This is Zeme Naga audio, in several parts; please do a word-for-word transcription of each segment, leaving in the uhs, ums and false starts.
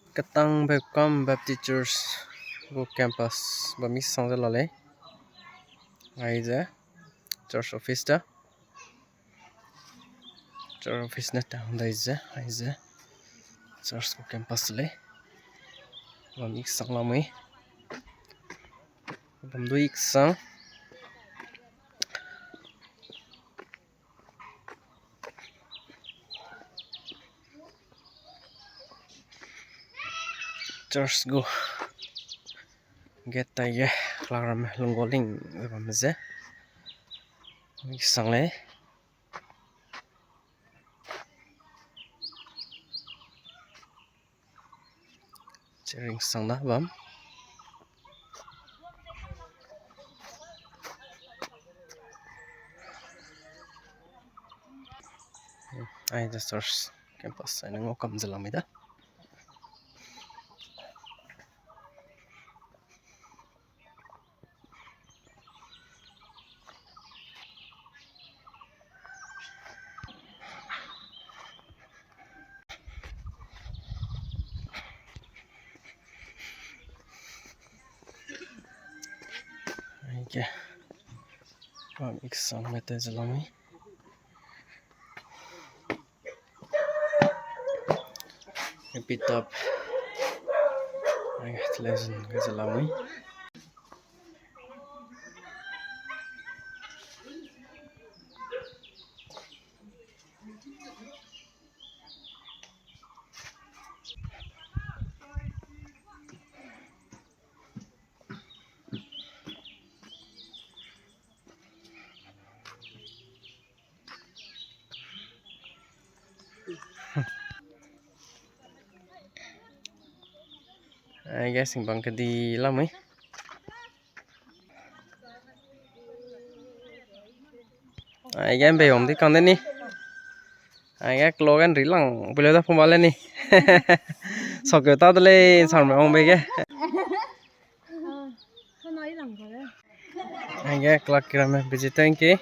Ketang Bekam Baptist Church gu campus bam misang ze la lei. Aize church office da. Church office ne tang dai ze, aize church gu campus lei. Bam misang lamui. Bam du misang. Church gu gate tai ge, kelak ramme lunggualing ze bam ze. Misang lei. Chering sang da bam. Aize church campus, ai ne ngau kam ze lamui da. Aige. Bam misang mete ze lamui. Happy top. Aige, television ge ze lamui. Aige singbang kedi lamui. Aige mbe om di kang de ni. Aige klo gen ri lang pui le da pum ba le ni. Sok ke ta de lei, sar me ong be ge. Aige kelak ki ramme visit thank you.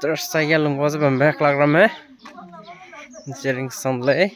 Church sai ge lungguaze bambe kelak ramme. Chering sang lei.